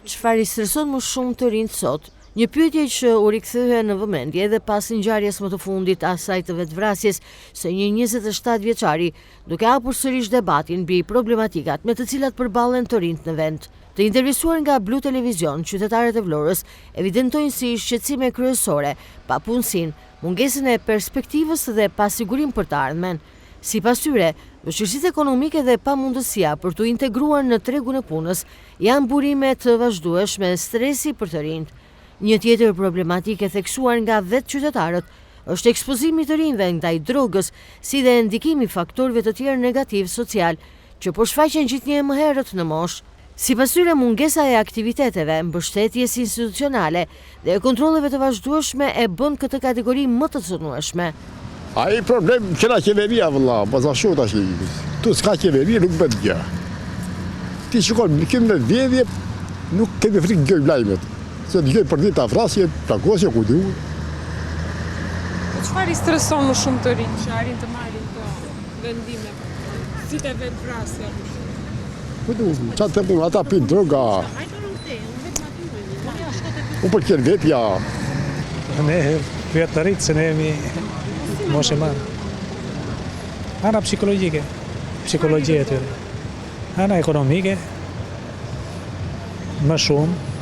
Çfarë i streson më shumë të rinjtë sot? Një pyetje që u rikthye në vëmendje edhe pas ngjarjes më të fundit, asaj të vetëvrasjes së një 27 vjeçari, duke hapur sërish debatin mbi problematikat me të cilat përballen të rinjtë në vend. Të intervistuar nga Blu Televizion, qytetarët e Vlorës evidentojnë si shqetësime kryesore papunësinë, mungesën e perspektivës dhe pasigurinë për të ardhmen. Sipas tyre, vështirësitë ekonomike dhe pamundësia për t'u integruar në tregun e punës janë burime të vazhdueshme stresi për të rinjtë. Një tjetër problematikë e theksuar nga vetë qytetarët është ekspozimi i të rinjve ndaj drogës, si dhe ndikimi i faktorëve të tjerë negativë socialë që po shfaqen gjithnjë e më herët në moshë. Sipas tyre, mungesa e aktiviteteve, mbështetjes institucionale dhe e kontrolleve të vazhdueshme e bën këtë kategori më të cenueshme. Ai problem kena qeveria vëlla, po ashtu tash. Ktu s'ka qeveri, nuk bëhet gjë. Ti shikon, ne kemi me vjedhje, nuk kemi frikë dëgjojmë lajmet. Se dëgjojmë për ditë vrasje, plagosje, ku di unë. Po çfarë i streson më shumë të rinjtë që arrin të marrin këto vendime, si te vetëvrasja për shembull? Ku di unë, ça të them unë, ata pinë droga. U pëlqen vetja. Ne pyet të rinjtë se ne jemi moshë e madhe. Ana psikologjike, psikologjia e tyre. Ana ekonomike, më shumë,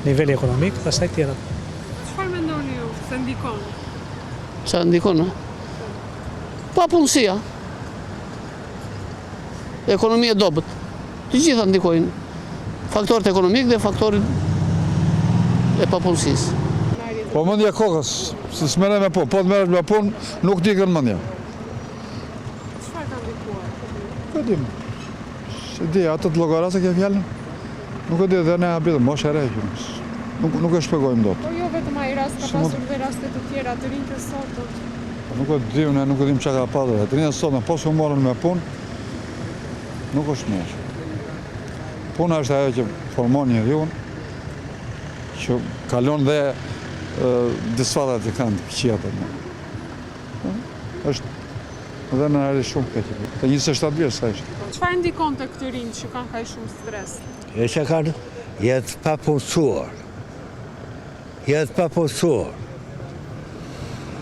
niveli ekonomik, pastaj tjerat. Çfarë mendoni ju se ndikon? Ça ndikon, a? Papunësia. Ekonomia e dobët. Të gjitha ndikojnë. Faktorët ekonomikë dhe faktorin e papunësisë. Po mendja e kokës, se s'merre me punë, po të merresh me punë, nuk të ikën mendja. Çfarë ka ndikuar? Nuk e di. S'e di, atë të llogarasë ke fjalën? Nuk e di, dhe ne habitëm, moshë e re që. Nuk, nuk e shpjegojmë dot. Po jo vetëm ai rast, ka pasur dhe raste të tjera, të rinjtë e sotëm. Po nuk e di, ne nuk e dim çka ka pasur. Të rinjtë e sotëm, po s'u morën me punë, nuk është mirë. Puna është ajo që formon njeriun, që kalon dhe disfatat që kanë të këqija të më. Është dhe në rri shumë keq. Të 27 vjeç sa ishte. Çfarë ndikon tek të rinjtë që kanë kaq shumë stres? E që kanë, janë të papunësuar. Janë të papunësuar.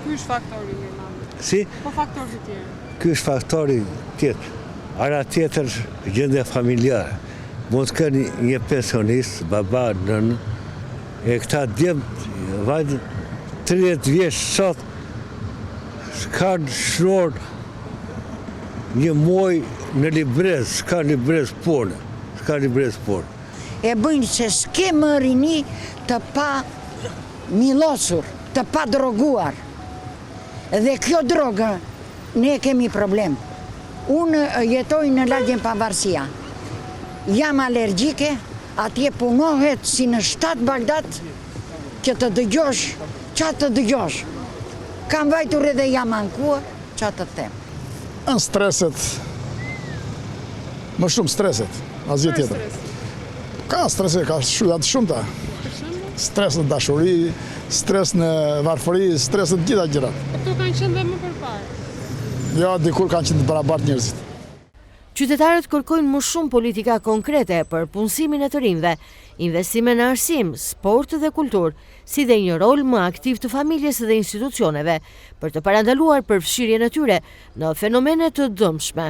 Ky është faktori më i madh. Si? Po faktorë të tjerë. Ky është faktori tjetër. Ana tjetër, gjendja familjare. Mund të kenë një pensionist, baba, nënë, e këta djemt, vajzat, 30 vjeç sot, s'kanë shënuar një muaj në librezë, s'ka librezë pune, s'ka librezë pune. E bëjnë se s'ke më rini të pa millosur, të pa droguar. Dhe kjo drogë ne kemi problem. Unë jetoj në lagjen Pavarësia. Jam alergjike, atje punohet si në 7 Bagdad që të dëgjosh, ça të dëgjosh. Kam vajtur edhe jam ankuar, ça të them. Në streset, më shumë streset, asgjë tjetër. Ka strese, ka shumë, janë të shumta. Stres në dashuri, stres në varfëri, stres në të gjitha gjërat. Po këto kanë qenë dhe më përpara. Jo, dikur kanë qenë të barabartë njerëzit. Qytetarët kërkojnë më shumë politika konkrete për punësimin e të rinjve, investime në arsim, sport dhe kulturë, si dhe një rol më aktiv të familjes dhe institucioneve për të parandaluar përfshirjen e tyre në fenomene të dëmshme.